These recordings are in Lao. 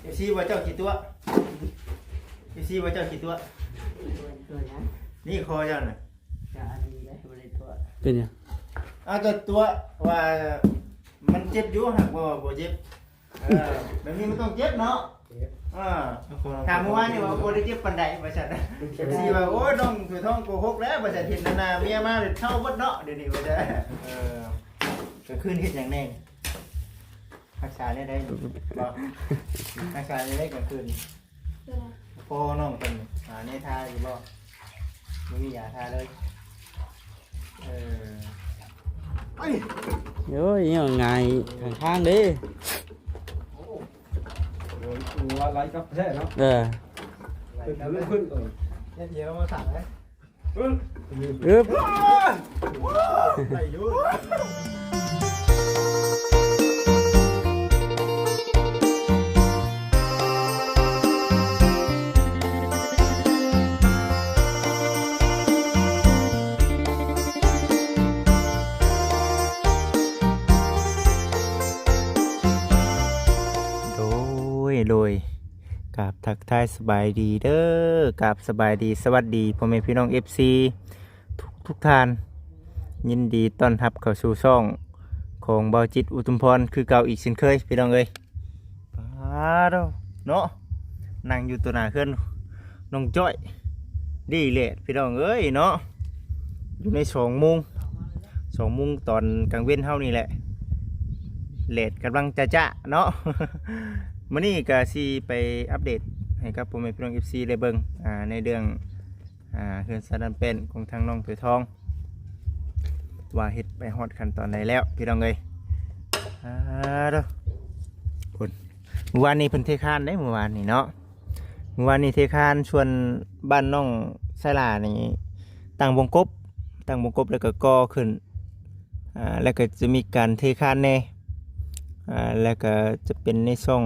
ເອັຟຊີວ່າເຈົ້າຂີ້ຕົວະ ເອັຟຊີວ່າເຈົ້າຂີ້ຕົວະ ຕົວະຫຍັງ? ນີ້ຄໍເຈົ້ານະ ກະອັນນີ້ແຫຼະ ບໍ່ໄດ້ຕົວະ. ເປັນຫຍັງ? ອາ ເຈົ້າຕົວະວ່າມັນເຈັບຢູ່ ຫາກວ່າບໍ່ເຈັບ. ເອີ ແບບນີ້ມັນຕ້ອງເຈັບເນາະ. ເອີ ຖາມເມື່ອວານນີ້ວ່າບໍ່ໄດ້ເຈັບປານໃດວ່າຊັ້ນ. ເອັຟຊີວ່າ ໂອ້ຍ ນ້ອງຖວຍທອງໂກຫົກແລ້ວວ່າຊັ້ນ ເຫັນໜ້າເມຍມາເຊົາເບິດເນາະ ດຽວນີ້ວ່າຊັ້ນ. ເອີ ກາງຄືນເຮັດຫຍັງແດ່? ຮັກສາແນວໃດ? ບໍ່ ຮັກສາແນວໃດກາງຄືນ? ໂຕໃດ? ພໍ່ນ້ອງເພິ່ນຫາແນວທາຢູ່ບໍ່? ບໍ່ມີຢາທາເລີຍ. ເອີ ໄປ ໂອ້ຍ ງ່າຍຂ້າງທາງເດ້. ໂອ້ ໂອ້ຍ ວ່າໄຫຼກັບແທ້ເນາະ. ເອີ ເປັນເລື່ອງຂຶ້ນເລີຍ ເຮັດດຽວມາສັ່ງເລີຍ. ອຶບ ໄດ້ຢູ່. ໂດຍ ໂດຍ ກາບທັກທາຍສະບາຍດີເດີ້ ກາບສະບາຍດີ ສະຫວັດດີພໍ່ແມ່ພີ່ນ້ອງເອັຟຊີທຸກໆທ່ານ. ຍິນດີຕ້ອນຮັບເຂົ້າສູ່ຊ່ອງຂອງບ່າວຈິດ ອຸທຸມພອນ ຄືເກົ່າອີກເຊັ່ນເຄີຍ ພີ່ນ້ອງເອີຍ. ປາດໂທ້ ເນາະ ນັ່ງຢູ່ຕໍ່ໜ້າເຮືອນນ້ອງຈ້ອຍ ດີແຫຼດ ພີ່ນ້ອງເອີຍເນາະ. ຢູ່ໃນສອງໂມງ ສອງໂມງຕອນກາງເວັນເຮົານີ້ແຫຼະ ແດດກຳລັງຈະໆເນາະ. ມື້ນີ້ກະຊິໄປອັບເດດໃຫ້ກັບພໍ່ແມ່ພີ່ນ້ອງເອັຟຊີໄດ້ເບິ່ງ ອ່າ ໃນເລື່ອງ ອ່າ ເຮືອນຊານດານແປ້ນຂອງທາງນ້ອງເສືອທອງ ວ່າເຮັດໄປຮອດຂັ້ນຕອນໃດແລ້ວ ພີ່ນ້ອງເອີຍ. ອ່າ ເດີ້ ພຸ້ນ ມື້ວານນີ້ເພິ່ນເທຄານເດ້ ມື້ວານນີ້ເນາະ. ມື້ວານນີ້ເທຄານ ສ່ວນບ້ານນ້ອງໄຊລານີ້ ຕັ້ງວົງກົບ ຕັ້ງວົງກົບ ແລ້ວກໍກໍ່ຂຶ້ນ ອ່າ ແລ້ວກໍຈະມີການເທຄານແດ່ ອ່າ ແລ້ວກໍຈະເປັນໃນຊ່ອງ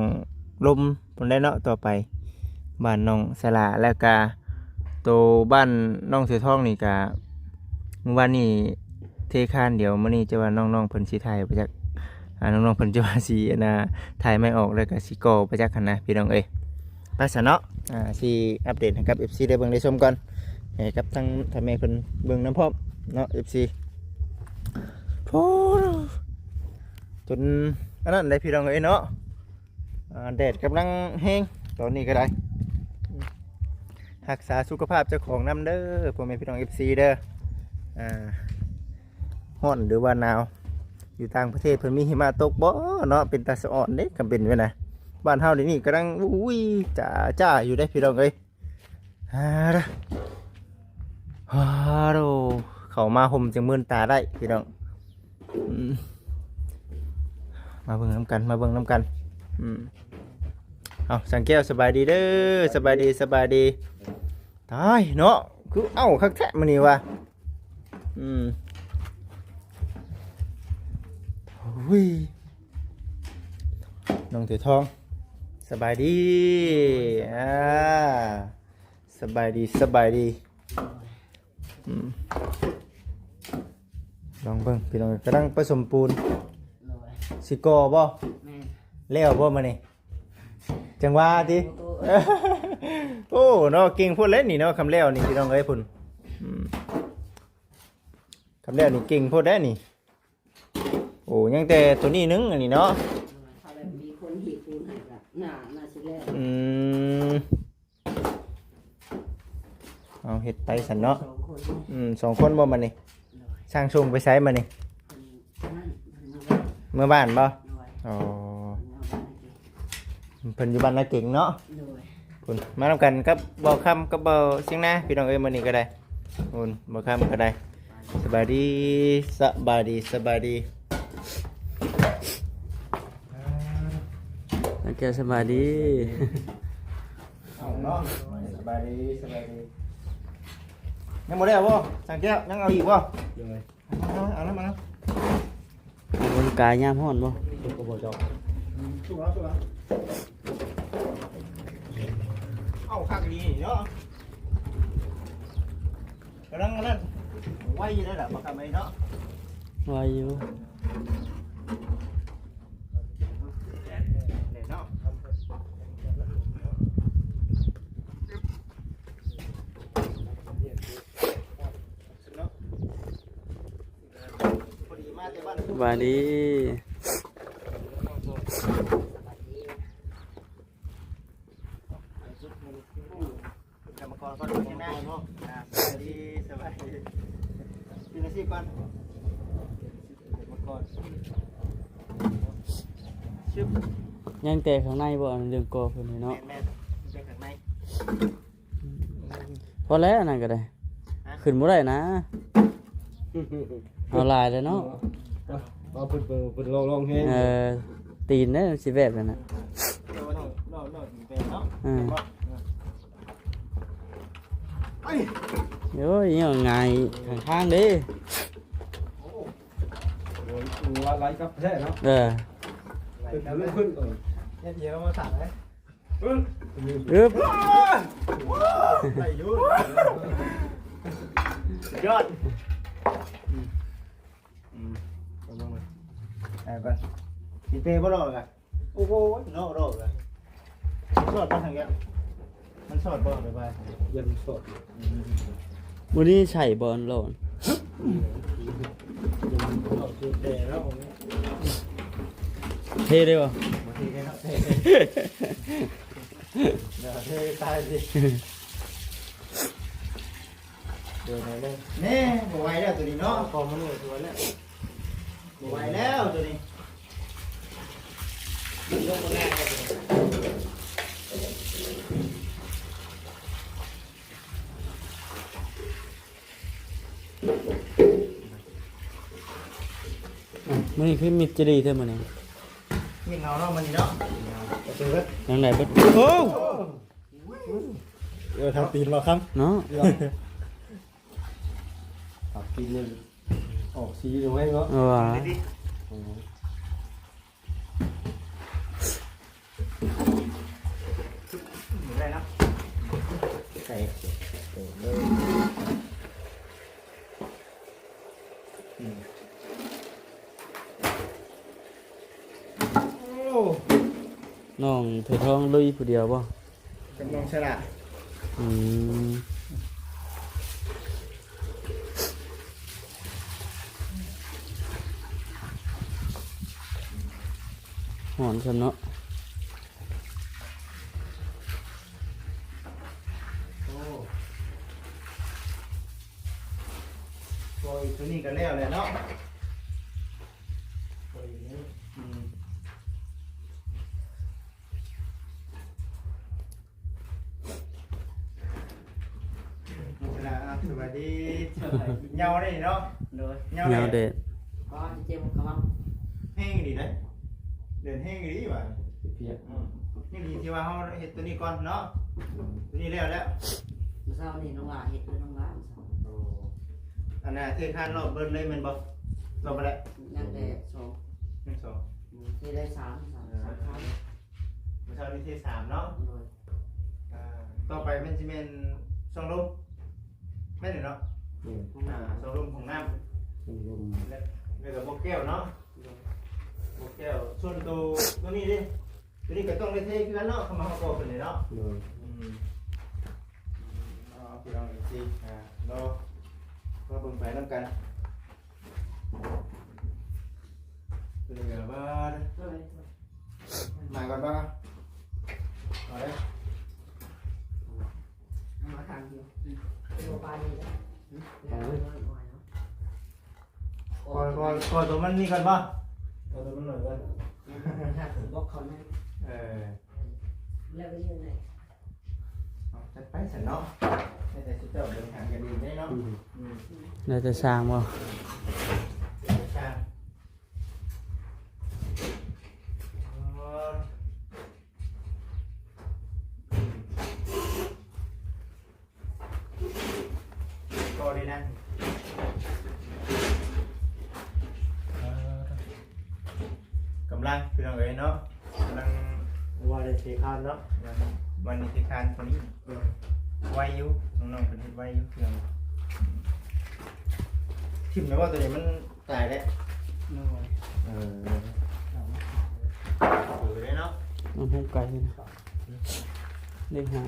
ລົມພຸ້ນແຫຼະເນາະ. ຕໍ່ໄປບ້ານນ້ອງສະຫຼາ ແລ້ວກະໂຕບ້ານນ້ອງເສືອທອງນີ້ກະ ມື້ວານນີ້ເທຄານ ດຽວມື້ນີ້ຈະວ່ານ້ອງໆເພິ່ນຊິຖ່າຍບໍ່ຈັກ ອ່າ ນ້ອງໆເພິ່ນຈະວ່າຊິ ອັນນ່າ ຖ່າຍໄມ້ອອກ ແລ້ວກະຊິກໍ່ບໍ່ຈັກຫັ້ນນະ ພີ່ນ້ອງເອີຍ. ໄປຊະເນາະ ອ່າ ຊິອັບເດດໃຫ້ກັບເອັຟຊີໄດ້ເບິ່ງໄດ້ຊົມກ່ອນ ໃຫ້ກັບທາງ ທາງແມ່ເພິ່ນເບິ່ງນຳພ້ອມເນາະ ເອັຟຊີ. ໂອ້ ຈົນອັນນັ້ນເດ້ ພີ່ນ້ອງເອີຍເນາະ. ອ່າ ແດດກຳລັງແຮງຕອນນີ້ກໍໄດ້ ຮັກສາສຸຂະພາບເຈົ້າຂອງນຳເດີ້ ພໍ່ແມ່ພີ່ນ້ອງເອັຟຊີເດີ້. ອ່າ ຮ້ອນຫຼືວ່າໜາວ ຢູ່ຕ່າງປະເທດເພິ່ນມີຫິມະຕົກບໍ່ເນາະ? ເປັນຕາສະອອນເດ້ ຄັນເປັນໄປນະ. ບ້ານເຮົາດຽວນີ້ກຳລັງ ອຸ້ຍ ຈ້າໆຢູ່ເດ້ ພີ່ນ້ອງເອີຍ. ຮາໂດ ຮາໂດ ເຂົ້າມາຮົ່ມຈຶ່ງມື່ນຕາໄດ້ ພີ່ນ້ອງ. ອືມ ມາເບິ່ງນຳກັນ ມາເບິ່ງນຳກັນ. ອືມ ເອົາ ສັງແກ້ວ ສະບາຍດີເດີ້ ສະບາຍດີ ສະບາຍດີ. ຕາຍເນາະ ຄືເອົ້າຄັກແທ້ມື້ນີ້ວ່າ. ອືມ ໂອ້ຍ ນ້ອງເສືອທອງ ສະບາຍດີ. ອ່າ ສະບາຍດີ ສະບາຍດີ. ອືມ ລອງເບິ່ງ ພີ່ນ້ອງ ກຳລັງປະສົມປູນ. ໂດຍ ຊິກໍ່ບໍ່? ແມ່ນ. ແລ້ວບໍ່ມື້ນີ້? ຈັ່ງວ່າຕິ. ໂອ້ ໂອ້ເນາະ ເກັ່ງໂພດແຫຼະນີ້ເນາະ ຄຳແລ້ວນີ້ ພີ່ນ້ອງເອີຍ ພຸ້ນ. ອືມ ຄຳແລ້ວນີ້ເກັ່ງໂພດແຫຼະນີ້. ໂອ້ ຍັງແຕ່ໂຕນີ້ໜຶ່ງ ອັນນີ້ເນາະ. ຖ້າແບບມີຄົນຫີບປູນໃຫ້ກໍໜ້າ ໜ້າຊິແລ້ວ. ອືມ ເອົາເຮັດໄປຊັ້ນເນາະ. ສອງຄົນ ອືມ ສອງຄົນບໍ່ບັດນີ້? ໂດຍ ຊ່າງສົ່ງໄປໃສບັດນີ້? ເພິ່ນນັ້ນ ເພິ່ນເມືອບ້ານ ເມືອບ້ານບໍ່? ໂດຍ ອໍ ເພິ່ນເມືອບ້ານນາເກັງ ເພິ່ນຢູ່ບ້ານນາເກັງເນາະ. ໂດຍ ພຸ້ນ ມານຳກັນກັບບ່າວຄຳກັບບ່າວຊຽງນາ ພີ່ນ້ອງເອີຍ ມື້ນີ້ກໍໄດ້. ພຸ້ນ ບ່າວຄຳກໍໄດ້. ສະບາຍດີ ສະບາຍດີ ສະບາຍດີ. ອາ ແກ້ວ ສະບາຍດີ. ເອົາເນາະ ສະບາຍດີ ສະບາຍດີ. ຍັງບໍ່ໄດ້ເອົາບໍ່ ສັງແກ້ວ? ຍັງເອົາອີກບໍ່? ເອົາ ເອົາ ເອົາ ເອົາ ເອົາ. ອອກກຳລັງກາຍຍາມຮ້ອນບໍ່? ສຸກແລ້ວ ສຸກແລ້ວ. ເອົາ ຄັກດີເນາະ. ກຳລັງນັ້ນ ໄວຢູ່ເດ້ລະ ບັກກະໄມເນາະ. ໄວຢູ່ ເນາະ. ບາຍດີ ກຳມະກອນກ່ອນເນາະ ອ່າ ສະບາຍດີ ສະບາຍດີ ເປັນອາຊີບກ່ອນ ກຳມະກອນ ຊຶບ ຍັງແຕ່ຂ້າງໃນບໍ່ ອັນເລື່ອງກໍເພິ່ນນີ້ເນາະ ແມ່ນໆ ຍັງແຕ່ຂ້າງໃນ ພໍແລ້ວອັນນັ້ນກໍໄດ້ ຮະ ຂຶ້ນບໍ່ໄດ້ນະ ເອົາຫຼາຍແລ້ວເນາະ ເອົາ ເພິ່ນ ເພິ່ນ ເພິ່ນລອງ ລອງແຮງ ເອີ ຕີນເດ້ ມັນຊິແວບນັ້ນນະ ເອີ ເອີ ໂອ້ຍ ຫຍັງງ່າຍຂ້າງທາງເດ້ ໂອ້ ໂອ້ຍ ວ່າໄຫຼກັບແທ້ເນາະ ເອີ ຂຶ້ນ ຂຶ້ນ ເຮັດເອີວມາຖາມເດ້ ອຶບ ໄດ້ຢູ່ ຍອດ ອືມ ອືມ ເອົາລົງມາ ເອົາກ່ອນ ຊິເຕະບໍ່ລອກກະ ໂອ້ໂຫ ນອກລອກກະ ມັນຊອດບໍ່ທາງແກ້ວ ມັນຊອດບໍ່ ໄປ ໄປ ຢ້ານມັນຊອດ ອືມ ມື້ນີ້ໃສ່ບໍ່ອັນໂລນ ເທເລີຍບໍ່? ບໍ່ເທເລີຍເນາະ ເທ ດຽວເທຕາຍຊິ ເດີນໜ້ອຍໜຶ່ງ ແນ່ ບໍ່ໄຫວແລ້ວໂຕນີ້ເນາະ ຄອມມັນບໍ່ໄຫວແລ້ວ ບໍ່ໄຫວແລ້ວໂຕນີ້ ມື້ນີ້ຄືມິດຈະດີແທ້ມື້ນີ້ ຍິງເອົາເນາະມື້ນີ້ເນາະ ປະຕູເບິດ ຍັງໄດ້ເບິດ ໂອ້ ເອີ ທຳຕີນບໍ່ຄຳເນາະ ທຳຕີນນີ້ອອກສີນ້ອຍເນາະ ເອີ ວ່າ ໄດ້ແລ້ວ ແຕກເລີຍ ອືມ ໂອ້ ນ້ອງເສືທອງລຸຍຜູ້ດຽວບໍ່? ກັບນ້ອງສະຫຼາ ອືມ ຮ້ອນຊ້ຳເນາະ ໂອ້ ໂອ້ຍ ໂຕນີ້ກໍແລ້ວແຫຼະເນາະ ໂອ້ຍ ອືມ ສະບາຍດີ ເຫງົາເດ້ເນາະ ໂດຍ ເຫງົາເດ້ ເຫງົາເດ້ ອໍ ເຈັບຂະຫວ່າງ ແຮງອີ່ຫຼີເດ້ ເດີນແຮງອີ່ຫຼີວ່າ ພຽກ ອືມ ຍັງດີທີ່ວ່າເຮົາເຮັດໂຕນີ້ກ່ອນເນາະ ໂຕນີ້ແລ້ວແລ້ວ ມື້ເຊົ້ານີ້ນ້ອງຫຼ້າເຮັດເດີນ້ອງຫຼ້າ ໂອ້ ອັນນັ້ນເທຄານລອບເບິດເລີຍແມ່ນບໍ່? ລອບບໍ່ໄດ້ ຍັງແຕ່ສອງ ຍັງສອງ ອືມ ເທໄດ້ສາມ ສາມ ເອີ ສາມຄານ ມື້ເຊົ້ານີ້ທີສາມເນາະ ໂດຍ ອ່າ ຕໍ່ໄປມັນຊິແມ່ນຊ່ອງລົມ ແມ່ນເນາະ ແມ່ນ ອ່າ ຊ່ອງລົມຂອງນ້ຳ ຊ່ອງລົມ ແລ້ວ ແລ້ວກໍບໍ່ແກ້ວເນາະ ໂດຍ ບໍ່ແກ້ວ ສ່ວນໂຕ ໂຕນີ້ເດ້ ໂຕນີ້ກໍຕ້ອງໄດ້ເທຄືກັນເນາະ ເຂົ້າມາເຮົາກໍເພິ່ນນີ້ເນາະ ໂດຍ ອືມ ເອົາ ພີ່ນ້ອງເອັຟຊີ ອ່າ ລໍ ລໍເບິ່ງໄປນຳກັນ ໂຕນີ້ກໍວ່າ ມາກ່ອນບໍ່? ເອົາເດີ ມາທາງດຽວ ບໍ່ປານນີ້ເດີ ເອົາເລີຍ ເອົາເລີຍ ຂໍ ຂໍ ຂໍໂຕມັນນີ້ກ່ອນບໍ່? ຂໍໂຕມັນໜ້ອຍກ່ອນ ບອກເຂົາແນ່ ເອີ ແລ້ວໄປຢູ່ໃນ ເອົາ ຈັດໄປຊັ້ນເນາະ ໃຫ້ແຕ່ຊຸມເຈົ້າເດີນທາງກັນເອງໄດ້ເນາະ ອືມ ອືມ ແລ້ວແຕ່ຊ່າງບໍ່? ແລ້ວແຕ່ຊ່າງ ກໍດີນະ ກຳລັງ ພີ່ນ້ອງເອີຍເນາະ ກຳລັງ ວ່າໄດ້ເທຄານເນາະ ວັນນີ້ເທຄານຄົນນີ້ ເອີ ໄວຢູ່ ນ້ອງໆເພິ່ນເຮັດໄວຢູ່ ພີ່ນ້ອງ ຖິ້ມແລ້ວວ່າໂຕນີ້ມັນ ຕາຍແລ້ວ ໂດຍ ເອີ ເອົາໄປເລີຍເນາະ ມັນຫົງໄກ່ນີ້ນະ ເລກຫ້າ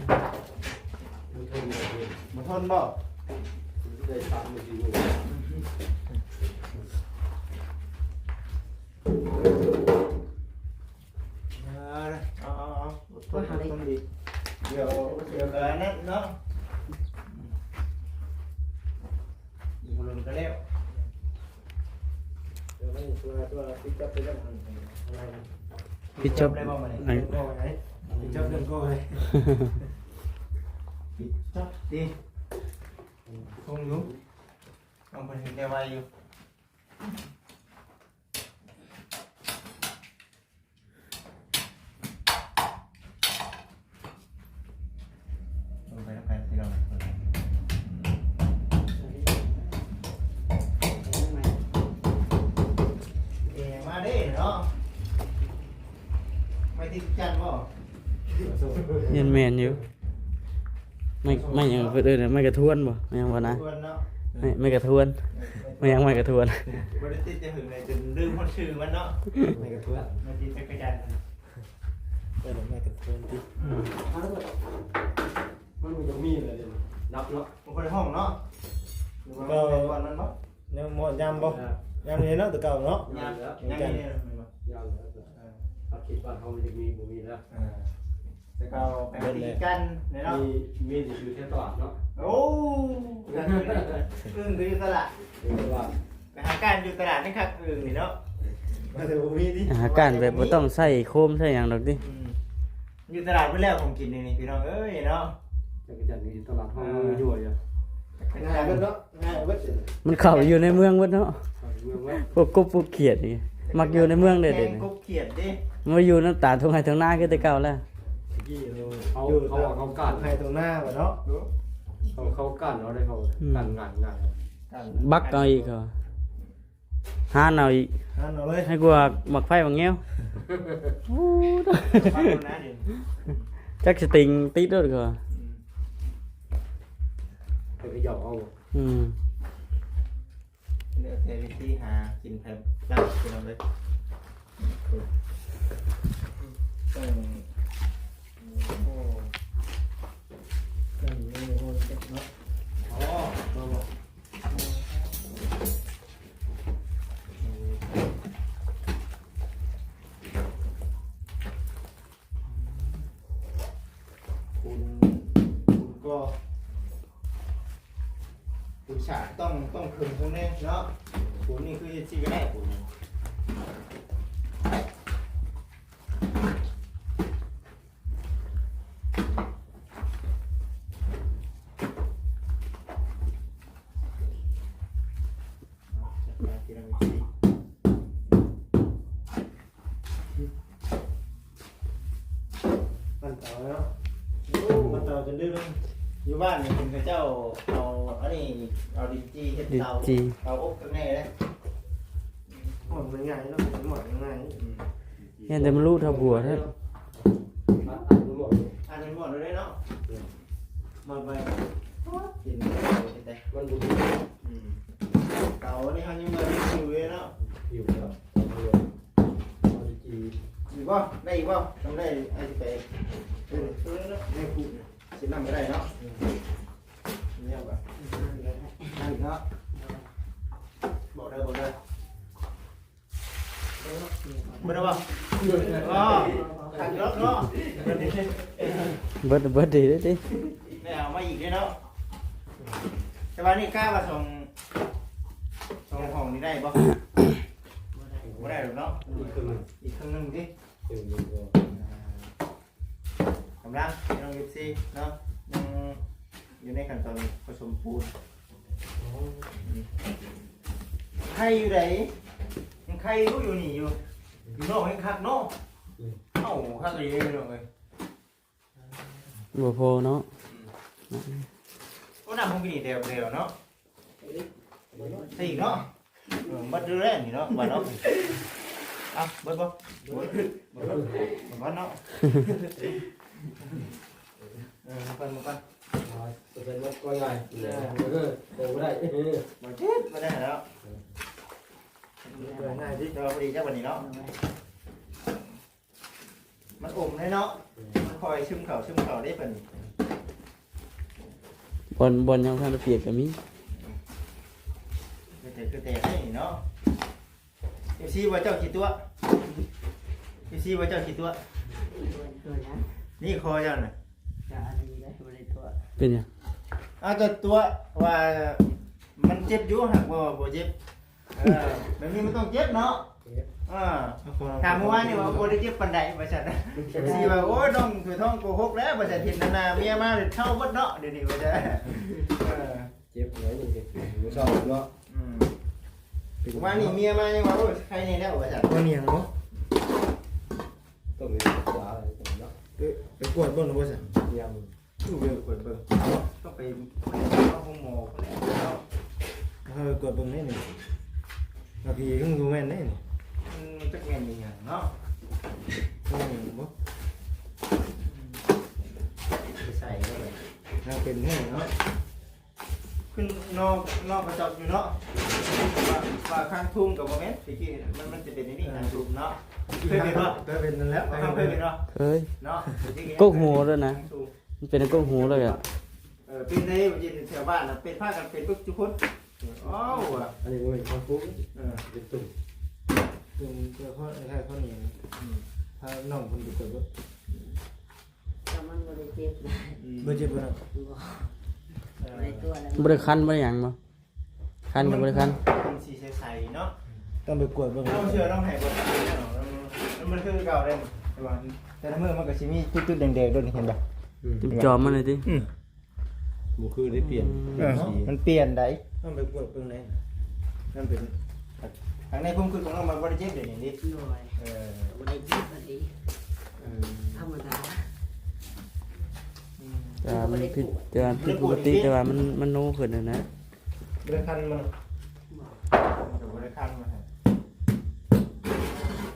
ບໍ່ທົນບໍ່? ໄດ້ສາມມື້ສີ່ມື້ ເອີ ເອົາ ເອົາ ເອົາ ອົດທົນ ອົດທົນດີ ດຽວ ດຽວກະນັ້ນເນາະ ອີກບໍ່ດົນກະແລ້ວ ດຽວມັນຕົວ ຕົວປິດຈັບໄປແລ້ວ ປິດຈັບໄດ້ບໍ່ມື້ນີ້? ປິດຈັບເລື່ອງກໍໄດ້ ປິດຈັບຕິ ຄົງຢູ່ ຕ້ອງເພິ່ນເຮັດໄດ້ໄວຢູ່. ລົງໄປນຳກັນພີ່ນ້ອງ ເອີ ມາເດ້ເນາະ ໄມ້ຕິດຈັນບໍ່? ແມ່ນ ແມ່ນຢູ່ ໄມ້ ໄມ້ຫຍັງເພິ່ນເອີ້ນ ໄມ້ກະທວນບໍ່? ໄມ້ຫຍັງວະນະ? ກະທວນເນາະ ໄມ້ ໄມ້ກະທວນ ໄມ້ຫຍັງ ໄມ້ກະທວນ ບໍ່ໄດ້ຕິດແຕ່ຫຶງເລີຍ ຈົນລືມຮອດຊື່ມັນເນາະ ໄມ້ກະທວນ ໄມ້ຕີຈັກກະຈັນ ເອີ້ນໄມ້ກະທວນຕິ ອືມ ມັນກໍຍັງມີເລີຍເດ ນັບເນາະ ບໍ່ຄ່ອຍຮ້ອງເນາະ ຫຼືວ່າມັນເປັນບ່ອນມັນບໍ່? ຍັງໝົດຍາມບໍ່? ຍາມນີ້ເນາະ ແຕ່ເກົ່າເນາະ ຍາມ ຍາມນີ້ແມ່ນບໍ່? ຍາມແລ້ວ ເອີ ເຮົາຄິດວ່າເຮົາຍັງມີ ບໍ່ມີແລ້ວ ເອີ ແຕ່ເກົ່າໄປຫາກິນກັນເນາະ ມີ ມີແຕ່ຢູ່ແຖວຕະຫຼາດເນາະ ໂອ້ ອຶ່ງກໍຢູ່ຕະຫຼາດ ຢູ່ຕະຫຼາດ ໄປຫາການຢູ່ຕະຫຼາດນີ້ຄັກ ອຶ່ງນີ້ເນາະ ວ່າແຕ່ບໍ່ມີຕິ ຫາການແບບບໍ່ຕ້ອງໃຊ້ໂຄມໃຊ້ຫຍັງດອກຕິ ອືມ ຢູ່ຕະຫຼາດເບິດແລ້ວຂອງກິນນີ້ພີ່ນ້ອງເອີຍເນາະ ຈັກກະຈັນຢູ່ຕະຫຼາດເຮົາ ເອີ ຢູ່ຢູ່ ງ່າຍເບິດເນາະ ງ່າຍເບິດ ມັນເຂົ້າໄປຢູ່ໃນເມືອງເບິດເນາະ ເຂົ້າໃນເມືອງເບິດ ພວກກົບພວກຂຽດນີ້ ມັກຢູ່ໃນເມືອງເດ້ ແມ່ນ ເດ ກົບຂຽດເດ້ ມາຢູ່ນຳຕາທົ່ງໄຮ່ທົ່ງນາຄືແຕ່ເກົ່າແລ້ວ ເຂົາ ເຂົາວ່າເຂົາກ້ານ ທົ່ງໄຮ່ທົ່ງນາເນາະ ເຂົາ ເຂົາກ້ານເອົາໄດ້ ເຂົາ ອືມ ກ້ານງ່າຍໆ ບັກເອົາອີກເຂົາ ຫານເອົາອີກ ຫານເອົາເລີຍ ໃຫ້ກວ່າໝາກໄຟໝາກແງວ ໂອ້ ຈັກສະຕິງຕິດໂລດກວ່າ ອືມ ໄປຂະເຍົາເອົາ ອືມ ແລ້ວແຕ່ວິທີຫາກິນໃຜລາວ ພີ່ນ້ອງເອີຍ ເບິ່ງ ໂອ້ ເນາະ ອໍ ມາບໍ່ ປູນ ປູນກໍ ປູນສາກຕ້ອງ ຕ້ອງເຄິ່ງຄົງແນ່ເນາະ ປູນນີ້ຄືເຮັດຊິບໍ່ໄດ້ ປູນນີ້ ມັນເຕົາເນາະ ມັນເຕົາຈົນດື້ລົງ ຢູ່ບ້ານນີ້ເພິ່ນເຂົາເຈົ້າເອົາອັນນີ້ ເອົາດິນຈີ່ເຮັດເຕົາ ດິນຈີ່ ເຕົາອົບກັນແນ່ເດ້ ໝອດມັນໃຫຍ່ເນາະ ໝອດມັນໃຫຍ່ ອືມ ເຫັນແຕ່ມັນລຸເທົ່າບົວແທ້ ອັນນີ້ໝອດ ອັນນີ້ໝອດເລີຍເນາະ ໝອດໄວ ກິນໄດ້ ມັນບໍ່ ອືມ ເຕົານີ້ເຮົາຍັງບໍ່ໄດ້ຢູ່ເລີຍເນາະ ຢູ່ແລ້ວ ເອົາໄປຈີ່ ອີກບໍ່? ໄດ້ອີກບໍ່? ທຳໄດ້ ອ້າຍຊິໄປ ເອີ ເອີ ເນາະ ໃຫ້ຜູ້ ຊິນຳກໍໄດ້ເນາະ ອືມ ແນວວ່າ ນັ້ນເນາະ ບອກເດີ ບອກເດີ ເບິດແລ້ວບໍ່? ເບິດແລ້ວບໍ່? ອໍ ຂັດລັອກເນາະ ເບິດ ເບິດດີເດ້ຕິ ໄດ້ເອົາມາອີກເດ້ເນາະ ແຕ່ວ່ານີ້ກະວ່າສອງ ສອງຫ້ອງນີ້ໄດ້ບໍ່? ບໍ່ໄດ້ດອກເນາະ ອີກເຄິ່ງໜຶ່ງ ອີກເຄິ່ງໜຶ່ງຕິ ເຄິ່ງໜຶ່ງກໍ ອ່າ ກຳລັງ ພີ່ນ້ອງ ເອັຟຊີ ເນາະ ຍັງຢູ່ໃນຂັ້ນຕອນປະສົມປູນ ໄຄຢູ່ໃດ ຍັງໄຄຢູ່ ຢູ່ນີ້ຢູ່ ຢູ່ນອກແຮ່ງຄັກເນາະ ເອົ້າ ຄັກອີ່ຫຼີພີ່ນ້ອງເອີຍ ບໍ່ພໍເນາະ ອືມ ໂອ້ ນ້ຳຫ້ອງກິນນີ້ແດວໆເນາະ ໃສ່ອີກເນາະ ເອີ ບັດດູແລນີ້ເນາະ ບັດເນາະ ເອົາ ເບິດບໍ່? ເບິດ ເບິດເນາະ ເອີ ມາກ່ອນ ມາກ່ອນ ເອີ ເປັນນົກກໍງ່າຍ ເອີ ໂຕບໍ່ໄດ້ ບໍ່ເຈັບ ບໍ່ໄດ້ແລ້ວ ເອີ ງ່າຍດີ ແຕ່ວ່າພໍດີເຈົ້າບັດນີ້ເນາະ ມັນອົມເດ້ເນາະ ມັນຄ່ອຍຊຶມເຂົ້າຊຶມເຂົ້າເດ້ບັດນີ້ ບ່ອນ ບ່ອນຍັງບໍ່ທັນໄດ້ປຽກກໍມີ ແຕ່ ຄືແຕ່ໃຫ້ເນາະ ເອັຟຊີ ວ່າເຈົ້າຂີ້ຕົວະ ເອັຟຊີ ວ່າເຈົ້າຂີ້ຕົວະ ຕົວະ ຕົວະຫຍັງ? ນີ້ຄໍເຈົ້ານະ ກະອັນນີ້ໄດ໋ ບໍ່ໄດ້ຕົວະ. ເປັນຫຍັງ? ອາ ເຈົ້າຕົວະວ່າມັນເຈັບຢູ່ ຫາກວ່າບໍ່ເຈັບ. ເອີ ແບບນີ້ມັນຕ້ອງເຈັບເນາະ. ເອີ ຖາມເມື່ອວານນີ້ວ່າບໍ່ໄດ້ເຈັບປານໃດວ່າຊັ້ນ ເອັຟຊີ ວ່າ ໂອ້ຍ ນ້ອງຖວຍທອງໂກຫົກແລ້ວວ່າຊັ້ນ ເຫັນໜ້າເມຍມາເຊົາເບິດເນາະ ດຽວນີ້ວ່າຊັ້ນ. ເອີ ເຈັບຫຍັງນີ້ ເຈັບຢູ່ເຊົາເນາະ. ອືມ ເມື່ອວານນີ້ເມຍມາຍັງວ່າ ໂອ້ຍ ໄຄແນ່ແລ້ວວ່າຊັ້ນ. ບໍ່ມີຫຍັງບໍ່? ຕ້ອງໄປສຶກສາເນາະ. ໄປ ໄປກວດເບິ່ງແລ້ວບໍ່ຊັ້ນ? ຍັງ. ຕ້ອງໄປກວດເບິ່ງ ຕ້ອງໄປ ໄປໂຮງໝໍພຸ້ນແຫຼະເນາະ. ເອີ ກວດເບິ່ງແດ່ນີ້ ບາງທີມັນບໍ່ແມ່ນເດ້ນີ້. ອືມ ມັນຈັກແມ່ນອີ່ຫຍັງເນາະ ແມ່ນຫຍັງບໍ່? ໄປໃສ່ແລ້ວ ຍັງເປັນແຮງເນາະ. ຂຶ້ນນອກ ນອກກະຈອກຢູ່ເນາະ ວ່າ ວ່າຂ້າງທຸ່ງກໍບໍ່ແມ່ນ ທີ່ກີ້ມັນ ມັນຈະເປັນອັນນີ້ ເອີ ທາງທຸ່ງເນາະ. ເຄີຍເປັນບໍ່? ເຄີຍເປັນນັ້ນແຫຼະ ເຄີຍເປັນເນາະ ເຄີຍເນາະ. ກົກຫູໂລດນະ ມັນເປັນກົກຫູໂລດ. ເອີ ເປັນໄດ້ຢູ່ແຖວບ້ານນະ ເປັນພາກັນເປັນເບິດທຸກຄົນ. ເອີ ເອົາວ່າ ອັນນີ້ບໍ່ແມ່ນຄວາມປຸງ ເອີ ເປັນຕຸ່ມ ຕຸ່ມ ເຈົ້າຂອງ ໃຫ້ເຂົານີ້ ອືມ ພານ້ອງເພິ່ນໄປກວດເບິ່ງ. ແຕ່ມັນບໍ່ໄດ້ເຈັບນະ ອືມ ບໍ່ເຈັບບໍ່ນະ ບໍ່ ເອີ ບໍ່ໄດ້ຕົວະນະ ບໍ່ໄດ້ຄັນບໍ່ໄດ້ຫຍັງບໍ່? ຄັນກໍບໍ່ໄດ້ຄັນ ມັນສີໃສໆເນາະ ຕ້ອງໄປກວດເບິ່ງ. ເອົາເຊື່ອນ້ອງໃຫ້ບໍ່ ມັນ ມັນຄືເກົ່າເດ້ ແຕ່ວ່າແຕ່ລະມື້ມັນກໍຊິມີຈຸດໆແດງໆໂດດ ເຫັນບໍ່? ອືມ ຈອມມັນເລີຍຕິ ອືມ ບໍ່ຄືໄດ້ປ່ຽນ ເອີ ມັນປ່ຽນໄດ໋ ຕ້ອງໄປກວດເບິ່ງໄດ໋. ມັນເປັນ ທາງໃນຄວາມຄິດຂອງນ້ອງມັນບໍ່ໄດ້ເຈັບເດນີ້ ໂດຍ ເອີ ບໍ່ໄດ້ເຈັບອັນນີ້ ເອີ ທຳມະດາ ອືມ ແຕ່ວ່າມັນຜິດ ແຕ່ວ່າຜິດປົກກະຕິ ແຕ່ວ່າມັນ ມັນໂນຂຶ້ນຫັ້ນນະ ບໍ່ໄດ້ຄັນມັນ ບໍ່ ມັນກໍບໍ່ໄດ້ຄັນມັນ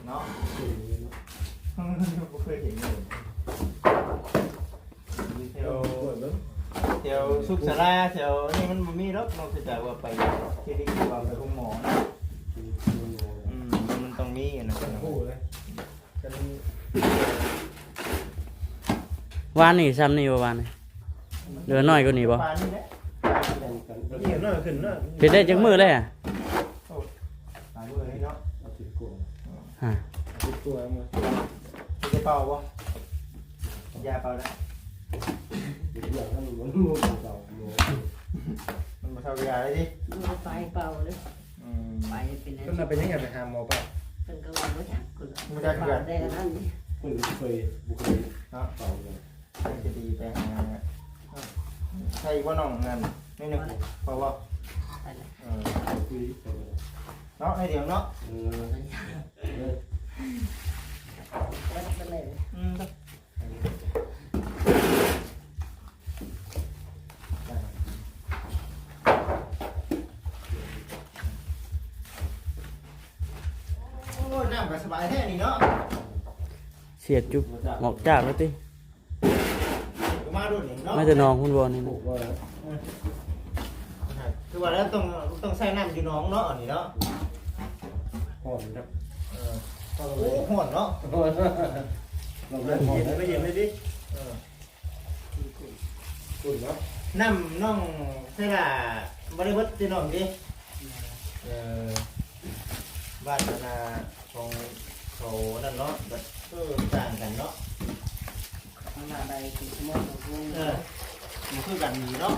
ເນາະ ບໍ່ເຄີຍເຫັນເລີຍ. ຢູ່ແຖວ ແຖວສຸກສາລາ ແຖວນີ້ມັນບໍ່ມີດອກ ນອກຈາກວ່າໄປຄລີນິກ ຫຼືວ່າໄປໂຮງໝໍນະ. ອືມ ມັນຕ້ອງມີອັນນັ້ນ ຮູ້ເລີຍ ວານນີ້ຊ່ຳນີ້ບໍ່ ວານນີ້ ຫຼືວ່ານ້ອຍກວ່ານີ້ບໍ່? ປານນີ້ແຫຼະ ເຮັດໄດ້ຈັກມື້ແລ້ວ? ໂອ້ ຫຼາຍມື້ແລ້ວເນາະ ອາທິດກວ່າ ອາທິດກວ່າ ມີແຕ່ເປົ່າບໍ່? ຢາເປົ່າໄດ້ ມັນບໍ່ເທົ່າຢາໄດ້ຕິ ມັນໄປເປົ່າເລີຍ. ອືມ ໄປເປັນ ເພິ່ນວ່າເປັນຫຍັງ ຢາກໄປຫາໝໍເປົ່າ ເພິ່ນກໍວ່າບໍ່ຈັກ ເພິ່ນບໍ່ຈັກຄືກັນ ໄດ້ອັນນັ້ນ ເພິ່ນບໍ່ເຄີຍ ບໍ່ເຄີຍເນາະ ເປົ່າເລີຍ ມັນຈະດີໄປຫາ ໃສ່ບໍ່ນ້ອງນັ້ນ ໜ້ອຍໜຶ່ງ ພໍບໍ່? ເອີ ເນາະ ໃຫ້ດຽວເນາະ ເອີ ອືມ. ໂອ້ຍ ນ້ຳກໍສະບາຍແທ້ນີ້ເນາະ ສຽດຈຸບໝອກຈາກແລ້ວຕິ ມາໂດນນີ້ເນາະ ມາແຕ່ໜອງພຸ້ນບໍ່ນີ້ນະ ຖືວ່າແລ້ວຕ້ອງ ຕ້ອງໃຊ້ນ້ຳຢູ່ໜອງເນາະ ອັນນີ້ເນາະ ຮ້ອນຢູ່ເນາະ ເອີ ໂອ້ ຮ້ອນເນາະ ຮ້ອນ ເຢັນໄປເຢັນໄປຕິ ເອີ. ຄຸນເນາະ ນ້ຳນ້ອງໄຊລາບໍ່ໄດ້ເບິດຕິນ້ອງຕິ ເອີ ວາດວາສະໜາຂອງເຂົານັ້ນເນາະ ແບບ ເອີ ຕ່າງກັນເນາະ ມັນລະໄດ້ເປັນຊົ່ວໂມງ ເອີ ບໍ່ຄືກັນເນາະ.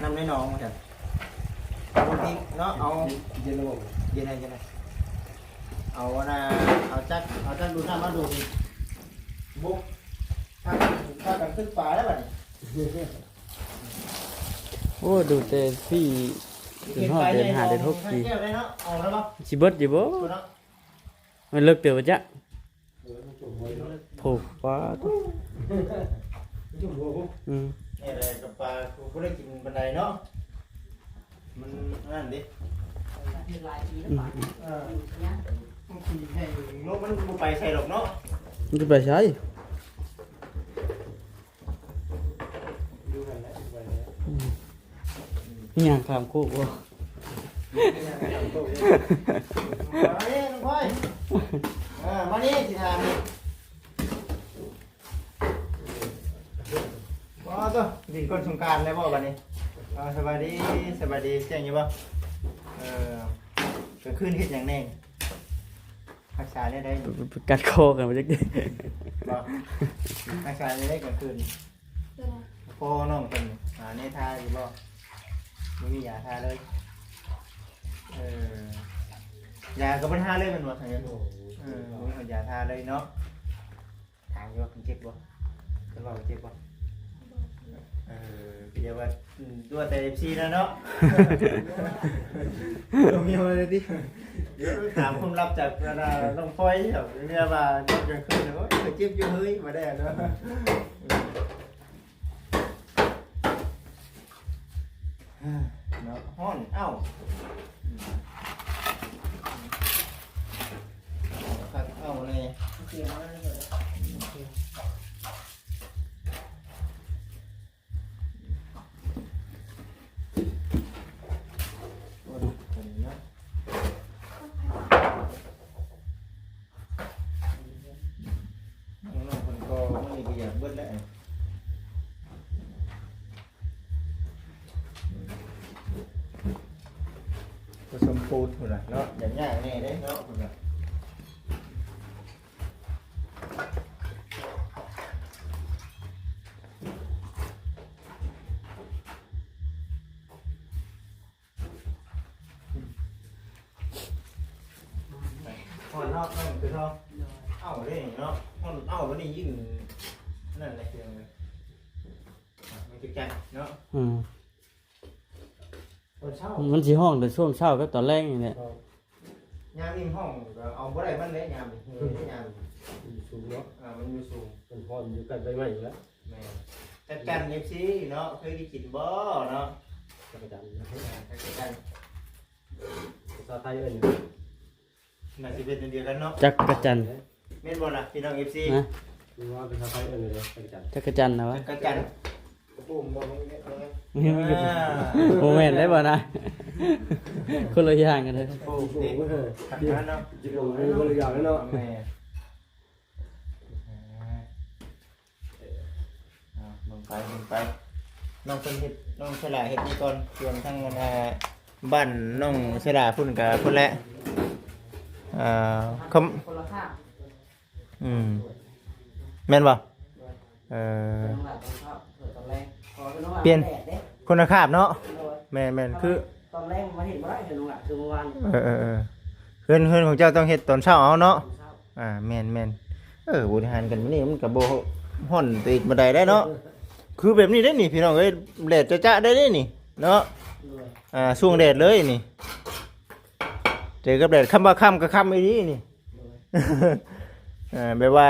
ນ້ຳໃນໜອງວ່າຊັ້ນ ເອົາເນາະ ເອົາ ເຢັນແລ້ວບໍ່? ເຢັນແລ້ວ ເຢັນແລ້ວ ເອົາອັນນ່າ ເອົາຈັກ ເອົາຈັກດູດນ້ຳມາດູດນີ້ ບຸກ ພາກັນ ພາກັນຕຶກປາແລ້ວບັດນີ້ ໂອ້ ດູດແຕ່ພີ້ ຈົນຮອດເດືອນຫ້າເດືອນຫົກປີ ຊິເບິດຢູ່ບໍ່? ມັນເລິກເຕີບບໍ່ຈັກ ໂອ້ ປາດ ອືມ ນີ້ແຫຼະ ກັບປາ ບໍ່ໄດ້ກິນປານໃດເນາະ ມັນນັ້ນເດ້ ຫຼາຍປີແລ້ວ ເອີ ມັນກິນແຫ້ງລົງ ມັນບໍ່ໄປໃສດອກເນາະ ມັນຈະໄປໃສ? ຢູ່ຫັ້ນແຫຼະ ໄປແລ້ວ ອືມ ຍ່າງຂ້າມໂຄກບໍ່? ຍ່າງຂ້າມໂຄກ ມານີ້ນ້ອງພອຍ ເອີ ມານີ້ຊິຖາມນີ້ ຫຼິ້ນກ່ອນສົງການແລ້ວບໍ່ບັດນີ້? ເອົາ ສະບາຍດີ ສະບາຍດີ ແຈ້ງຢູ່ບໍ່? ເອີ ກາງຄືນເຮັດຫຍັງແດ່? ຮັກສາແນວໃດ? ກັດຄໍກັນບໍ່ຈັກ ບໍ່ ຮັກສາແນວໃດກາງຄືນ? ໂຕໃດ? ພໍ່ນ້ອງເພິ່ນຫາແນວທາຢູ່ບໍ່? ບໍ່ມີຢາທາເລີຍ? ເອີ ຢາກໍບໍ່ໄດ້ທາເລີຍແມ່ນບໍ່? ທາງນັ້ນ ໂອ້ຍ ເອີ ບໍ່ມີຢາທາເລີຍເນາະ. ຖາມຢູ່ວ່າເພິ່ນເຈັບບໍ່? ເພິ່ນເວົ້າວ່າເຈັບບໍ່? ເອີ ກໍຢ່າວ່າ ອືມ ຕົວະແຕ່ເອັຟຊີແລ້ວເນາະ ບໍ່ມີຫຍັງເລີຍຕິ? ຖາມຄວາມລັບຈາກ ອັນນ່າ ນ້ອງພອຍເນາະ ເລື່ອງວ່ານອນກາງຄືນ ໂອ້ຍ ຂ້ອຍເຈັບຢູ່ເຮີ້ຍ ບໍ່ໄດ້ເນາະ. ເນາະ ຮ້ອນ ເອົ້າ ເອົາຄັກ ເອົາແນ່ ນ້ອງໆເພິ່ນກໍມື້ນີ້ກໍຢາກເບິດແລ້ວ ປະສົມປູດພຸ້ນນະເນາະ ຢາກຍາກແນ່ເດ້ເນາະ ພຸ້ນນະ. ຮ້ອນເນາະ ຮ້ອນຄືເນາະ ເອົ້າເດ້ເນາະ ຮ້ອນເອົ້າບັດນີ້ຍິ່ງນັ້ນແຫຼະ ຄືມັນຄືກັນເນາະ ອືມ ຕອນເຊົ້າ ມັນຊິຮ້ອງແຕ່ຊ່ວງເຊົ້າກັບຕອນແລງນີ້ແຫຼະ ຍາມນີ້ຮ້ອງກໍເອົາບໍ່ໄດ້ມັນເດ້ ຍາມນີ້ ຍາມນີ້ ມັນຢູ່ສູງເນາະ ອ່າ ມັນຢູ່ສູງ ມັນຮ້ອນຢູ່ໃກ້ໃບໄມ້ຢູ່ແລ້ວ ແມ່ນ ຈັກຈັນເອັຟຊີເນາະ ເຄີຍໄດ້ກິນບໍ່ເນາະ ຈັກກະຈັນ ອ່າ ຈັກກະຈັນ ພາສາໄທເອີ້ນຫຍັງ? ໜ້າຊິເປັນອັນດຽວກັນເນາະ ຈັກກະຈັນ ແມ່ນບໍ່ລະພີ່ນ້ອງເອັຟຊີ? ນະ ຄືວ່າພາສາໄທເອີ້ນຫຍັງ ຈັກກະຈັນ ຈັກກະຈັນນະວະ ຈັກກະຈັນ ກະປຸ້ມບໍ່ ບໍ່ແມ່ນ ບໍ່ແມ່ນ ອ່າ ບໍ່ແມ່ນໄດ້ບໍ່ນະ ຄົນລະຢ່າງກັນເດ້ ໂອ້ ເອີ ຄົນລະຢ່າງເນາະ ແມ່ນ ອ່າ ເບິ່ງໄປ ເບິ່ງໄປ ນ້ອງເພິ່ນເຮັດ ນ້ອງສະຫຼາເຮັດນີ້ກ່ອນ ສ່ວນທາງ ອັນນ່າ ບ້ານນ້ອງສະຫຼາພຸ້ນກະພຸ້ນແຫຼະ ອ່າ ຄົນລະຄາບ ອືມ ແມ່ນບໍ່? ເອີ ເພິ່ນວ່າຕອນເຊົ້າ ເພິ່ນຕອນແລງ ເພາະວ່າເພິ່ນວ່າ ປ່ຽນ ແດດເດ້ ຄົນລະຄາບເນາະ ໂດຍ ແມ່ນໆ ຄື ຕອນແລງມາເຮັດບໍ່ໄດ້ ເພິ່ນວ່າ ຄືເມື່ອວານ ເອີໆໆ ເຮືອນ ເຮືອນຂອງເຈົ້າຕ້ອງເຮັດຕອນເຊົ້າເອົາເນາະ ຕອນເຊົ້າ ອ່າ ແມ່ນໆ ເອີ ບໍລິຫານກັນແບບນີ້ມັນກໍບໍ່ຮ້ອນໄປອີກປານໃດໄດ໋ເນາະ ຄືແບບນີ້ເດ້ນີ້ ພີ່ນ້ອງເອີຍ ແດດຈະໆ ໄດ້ເດ້ນີ້ເນາະ ໂດຍ ອ່າ ຊ່ວງແດດເລີຍນີ້ ເຈີກັບແດດ ຄຳວ່າຄ່ຳກໍຄ່ຳອີ່ຫຼີນີ້ ໂດຍ ອ່າ ແບບວ່າ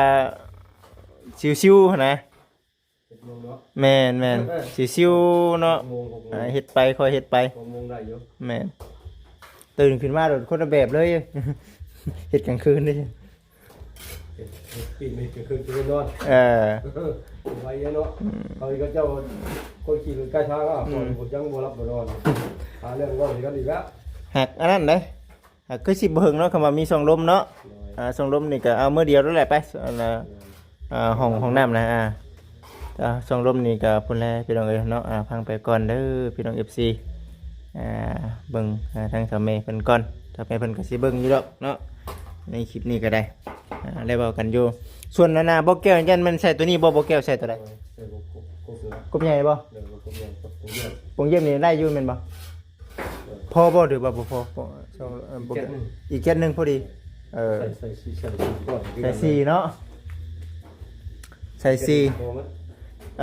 ຊິວໆ ຫັ້ນນະ ເຈັດໂມງເນາະ ແມ່ນໆ ຊິຊິວເນາະ ຫົກໂມງ ຫົກໂມງ ອ່າ ເຮັດໄປ ຄ່ອຍເຮັດໄປ ຫົກໂມງໄດ້ຢູ່ ແມ່ນ ຕື່ນຂຶ້ນມາໂດດຄົນລະແບບເລີຍ ເຮັດກາງຄືນເດ້ ເຮັດ ເຮັດປີນ ເຮັດກາງຄືນ ຕື່ນນອນ ເອີ ໄວເນາະ ອືມ ເຂົາເຈົ້າ ຄົນຂີ່ລົດໃກ້ທາງ ອືມ ຍັງບໍ່ຫຼັບບໍ່ນອນ ຫາເລື່ອງເວົ້າໃຫ້ກັນອີກແລ້ວ ຫາກອັນນັ້ນເດ້ ອ່າ ຄືຊິບໍ່ເຖິງເນາະ ຄຳວ່າມີຊ່ອງລົມເນາະ ໂດຍ ອ່າ ຊ່ອງລົມນີ້ກໍເອົາມື້ດຽວໂລດແຫຼະໄປ ອັນນ່າ ໂດຍ ອ່າ ຫ້ອງ ຫ້ອງນ້ຳນະ ອ່າ ອ່າ ຊ່ອງລົມນີ້ກໍພຸ້ນແຫຼະພີ່ນ້ອງເອີຍເນາະ ອ່າ ຟັງໄປກ່ອນເດີພີ່ນ້ອງເອັຟຊີ ອ່າ ເບິ່ງ ອ່າ ທາງສາວແມ່ເພິ່ນກ່ອນ ສາວແມ່ເພິ່ນກໍຊິເບິ່ງຢູ່ດອກເນາະ ໃນຄລິບນີ້ກໍໄດ້ ອ່າ ໄດ້ເວົ້າກັນຢູ່ ສ່ວນອັນນ່າ ບໍ່ແກ້ວ ຢ້ານແມ່ນໃສ່ຕົວນີ້ບໍ່ ບໍ່ແກ້ວໃສ່ຕົວໃດ? ໃສ່ກົບ ກົບ ກົບໃຫຍ່ບໍ່? ໂດຍ ກົບໃຫຍ່ ກົບ ກົບໃຫຍ່ ກົບໃຫຍ່ນີ້ໄດ້ຢູ່ແມ່ນບໍ່? ພໍບໍ່ ຫຼືວ່າບໍ່ພໍ? ພໍ ເອີ ບໍ່ ອີກເຈັດໜຶ່ງ ອີກເຈັດໜຶ່ງພໍດີ ເອີ ໃສ່ ໃສ່ສີ່ ໃສ່ສີ່ກ່ອນ ໃສ່ສີ່ເນາະ ໃສ່ສີ່ ພໍມັນ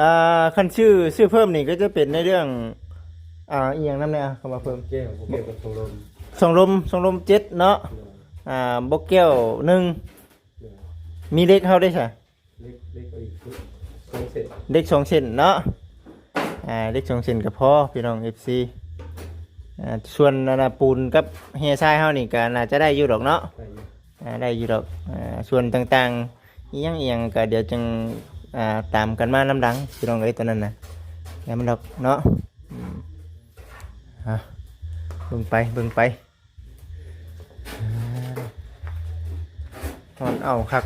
ອ່າ ຄັນຊື້ ຊື້ເພີ່ມນີ້ກໍຈະເປັນໃນເລື່ອງ ອ່າ ອີ່ຫຍັງນຳແດ່ ຄຳວ່າເພີ່ມ ແກ້ວ ບໍ່ແກ້ວກັບຊ່ອງລົມ ຊ່ອງລົມ ຊ່ອງລົມເຈັດເນາະ ໂດຍ ອ່າ ບໍ່ແກ້ວໜຶ່ງ ໂດຍ ມີເຫຼັກເຮົາໄດ້ຊະ? ເຫຼັກ ເຫຼັກອີກສອງເສັ້ນ ເຫຼັກສອງເສັ້ນເນາະ ອ່າ ເຫຼັກສອງເສັ້ນກໍພໍພີ່ນ້ອງເອັຟຊີ ອ່າ ສ່ວນອັນນ່າ ປູນກັບແຮ່ຊາຍເຮົານີ້ກໍໜ້າຈະໄດ້ຢູ່ດອກເນາະ ໄດ້ຢູ່ ອ່າ ໄດ້ຢູ່ດອກ ອ່າ ສ່ວນຕ່າງໆ ອີ່ຫຍັງໆ ກໍດຽວຈຶ່ງ ອ່າ ຕາມກັນມານຳຫຼັງພີ່ນ້ອງເອີຍ ຕົວນັ້ນນະ ແລ້ວມັນດອກເນາະ ອືມ ອ່າ ເບິ່ງໄປ ເບິ່ງໄປ. ຮ້ອນເອົ້າຄັກ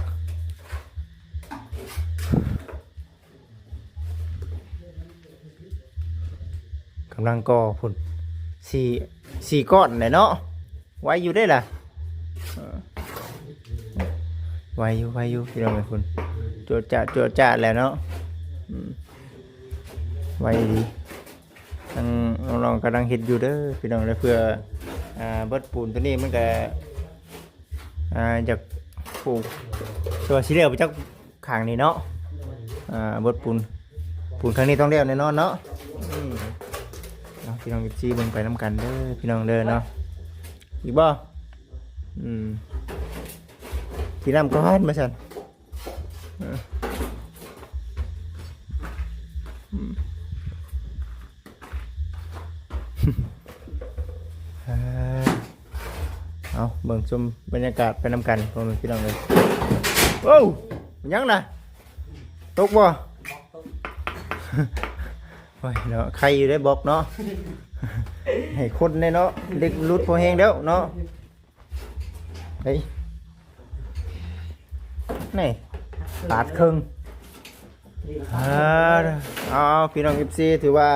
ກຳລັງກໍ່ພຸ້ນ ສີ່ ສີ່ກ້ອນແຫຼະເນາະ. ໄວຢູ່ເດ້ລະ ເອີ ໄວຢູ່ ໄວຢູ່ພີ່ນ້ອງເອີຍ ພຸ້ນ ຈວດຈາດ ຈວດຈາດແຫຼະເນາະ. ອືມ ໄວດີ. ທາງນ້ອງໆກຳລັງເຮັດຢູ່ເດີພີ່ນ້ອງເດີ ເພື່ອ ອ່າ ເບິດປູນໂຕນີ້ມັນກະ ອ່າ ຢາກປູກ ແຕ່ວ່າຊິແລ້ວໄປຈັກຂ້າງນີ້ເນາະ. ອ່າ ເບິດປູນ ປູນຂ້າງນີ້ຕ້ອງແລ້ວແນ່ນອນເນາະ. ອືມ ເອົາ ພີ່ນ້ອງເອັຟຊີ ເບິ່ງໄປນຳກັນເດີພີ່ນ້ອງເດີເນາະ. ອີກບໍ່? ອືມ ກິນນ້ຳກ່ອນວ່າຊັ້ນ. ເອີ ອືມ ເອີ ເອົາ ເບິ່ງຊົມບັນຍາກາດໄປນຳກັນ ພໍ່ແມ່ພີ່ນ້ອງເອີຍ. ໂອ້ ຫຍັງນະ? ຕົກບໍ່? ໂອ້ຍເນາະ ໄຄຢູ່ໄດ໋ບລັອກເນາະ ໃຫ້ຄົນໄດ້ເນາະ ເຫຼັກຫຼຸດພໍແຮງແລ້ວເນາະ. ເຮີ້ຍ ນີ້ ປາດເຄິ່ງ. ອ່າ ເອົາ ເອົາ ພີ່ນ້ອງເອັຟຊີ ຖືວ່າ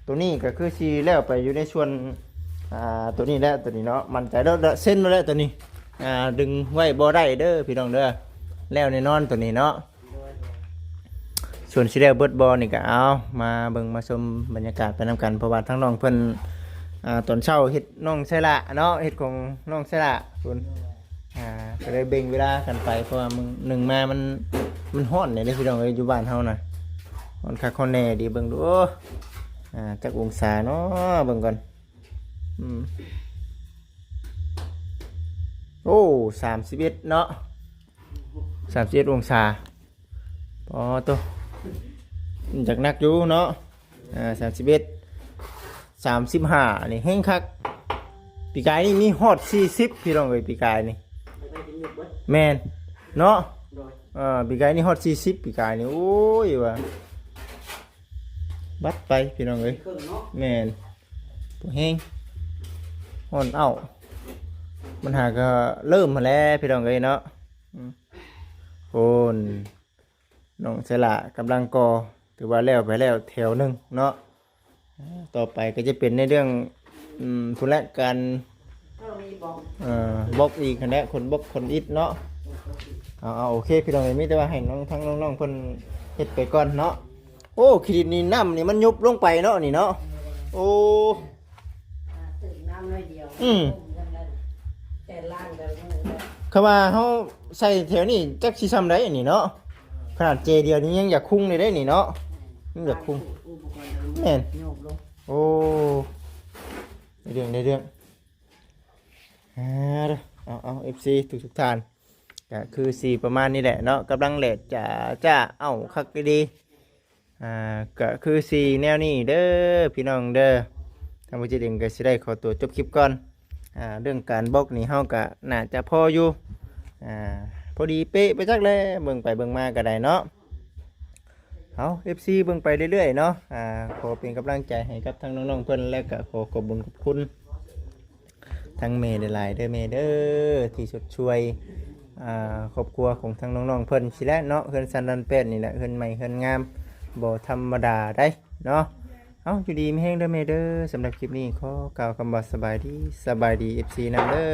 ໂຕນີ້ກໍຄືຊິແລ້ວໄປຢູ່ໃນສ່ວນ ອ່າ ໂຕນີ້ແຫຼະ ໂຕນີ້ເນາະ ໝັ້ນໃຈແລ້ວ ເຊັນແລ້ວໂຕນີ້ ອ່າ ດຶງໄວ້ບໍ່ໄດ້ເດີພີ່ນ້ອງເດີ ແລ້ວແນ່ນອນໂຕນີ້ເນາະ. ສ່ວນຊິແລ້ວເບິດບໍ່ນີ້ກໍເອົາ ມາເບິ່ງມາຊົມບັນຍາກາດໄປນຳກັນ ເພາະວ່າທາງນ້ອງເພິ່ນ ອ່າ ຕອນເຊົ້າເຮັດນ້ອງໄຊລະເນາະ ເຮັດຂອງນ້ອງໄຊລະພຸ້ນ ອ່າ ກໍເລີຍແບ່ງເວລາກັນໄປ ເພາະວ່າມື້ໜຶ່ງມາມັນ ມັນຮ້ອນເດ້ພີ່ນ້ອງເອີຍ ຢູ່ບ້ານເຮົານະ ຮ້ອນຄັກຮ້ອນແນ່ເດ. ເບິ່ງດູ ໂອ້ ອ່າ ຈັກອົງສາເນາະ ເບິ່ງກ່ອນ ອືມ ໂອ້ ສາມສິບເອັດເນາະ ສາມສິບເອັດອົງສາ. ອໍ ໂຕ ຢາກໜັກຢູ່ເນາະ ອ່າ ສາມສິບເອັດ ສາມສິບຫ້າ ນີ້ແຮງຄັກ. ປີກາຍນີ້ມີຮອດສີ່ສິບ ພີ່ນ້ອງເອີຍ ປີກາຍນີ້ ແມ່ນເນາະ ເອີ ປີກາຍນີ້ຮອດສີ່ສິບ ປີກາຍນີ້ ໂອ້ຍ ວ່າບັດໄປ ພີ່ນ້ອງເອີຍ ແມ່ນ ບໍ່ແຮງ ຮ້ອນເອົ້າ ມັນຫາກໍເລີ່ມຫັ້ນແຫຼະ ພີ່ນ້ອງເອີຍເນາະ. ອືມ ໂອ້ ນ້ອງໄຊລະກຳລັງກໍ່ ຖືວ່າແລ້ວໄປແລ້ວແຖວໜຶ່ງເນາະ. ຕໍ່ໄປກໍຈະເປັນໃນເລື່ອງ ອືມ ພຸ້ນແຫຼະ ການ ເອີ ບລັອກອີກຫັ້ນແຫຼະ ຂົນບລັອກຂົນອິດເນາະ. ເອົາ ເອົາ ໂອເຄ ພີ່ນ້ອງເອີຍ ມີແຕ່ວ່າໃຫ້ນ້ອງ ທາງນ້ອງໆເພິ່ນເຮັດໄປກ່ອນເນາະ. ໂອ້ ຂີ້ດິນນີ້ ນ້ຳນີ້ມັນຍຸບລົງໄປເນາະ ນີ້ເນາະ. ໂອ້ ອ່າ ຕື່ມນ້ຳໜ້ອຍດຽວ ອືມ ລົງທາງນັ້ນ ແຕ່ລ້າງແຕ່ມື້ແລ້ວ ຄຳວ່າເຮົາໃສ່ແຖວນີ້ຈັກຊິຊ່ຳໃດນີ້ເນາະ. ຂະໜາດເຈດຽວນີ້ຍັງຢາກຄຸງໄດ້ເດ້ນີ້ເນາະ ຍັງຢາກຄຸງ ອຸປະກອນ ແມ່ນ ໂຍກລົງ. ໂອ້ ໄດ້ເລື່ອງ ໄດ້ເລື່ອງ. ອ່າ ເອົາ ເອົາ ເອັຟຊີ ທຸກໆທ່ານ ກະຄືຊິປະມານນີ້ແຫຼະເນາະ ກຳລັງແດດຈ້າໆ ເອົ້າ ຄັກອີ່ຫຼີ. ອ່າ ກະຄືຊິແນວນີ້ເດີພີ່ນ້ອງເດີ ທາງບໍ່ຈິດເອງກະຊິໄດ້ຂໍຕົວຈົບຄລິບກ່ອນ. ອ່າ ເລື່ອງການບລັອກນີ້ເຮົາກະໜ້າຈະພໍຢູ່ ອ່າ ພໍດີເປະໄປຈັກແລະ ເບິ່ງໄປເບິ່ງມາກະໄດ້ເນາະ. ເອົາ ເອັຟຊີ ເບິ່ງໄປເລື້ອຍໆເນາະ ອ່າ ຂໍເປັນກຳລັງໃຈໃຫ້ກັບທາງນ້ອງໆເພິ່ນ ແລະກະຂໍຂອບບຸນຂອບຄຸນ ທັງແມ່ຫຼາຍໆເດີແມ່ເດີ ທີ່ຊົດຊ່ວຍ ອ່າ ຄອບຄົວຂອງທັງນ້ອງໆເພິ່ນຊີ້ແຫຼະເນາະ. ເຮືອນຊານດອນແປດນີ້ແຫຼະ ເຮືອນໃໝ່ເຮືອນງາມ ບໍ່ທຳມະດາໃດ໋ເນາະ. ເອົາ ຢູ່ດີມີແຮງເດີແມ່ເດີ. ສຳລັບຄລິບນີ້ຂໍກ່າວຄຳວ່າສະບາຍດີ ສະບາຍດີ ເອັຟຊີ ນຳເດີ.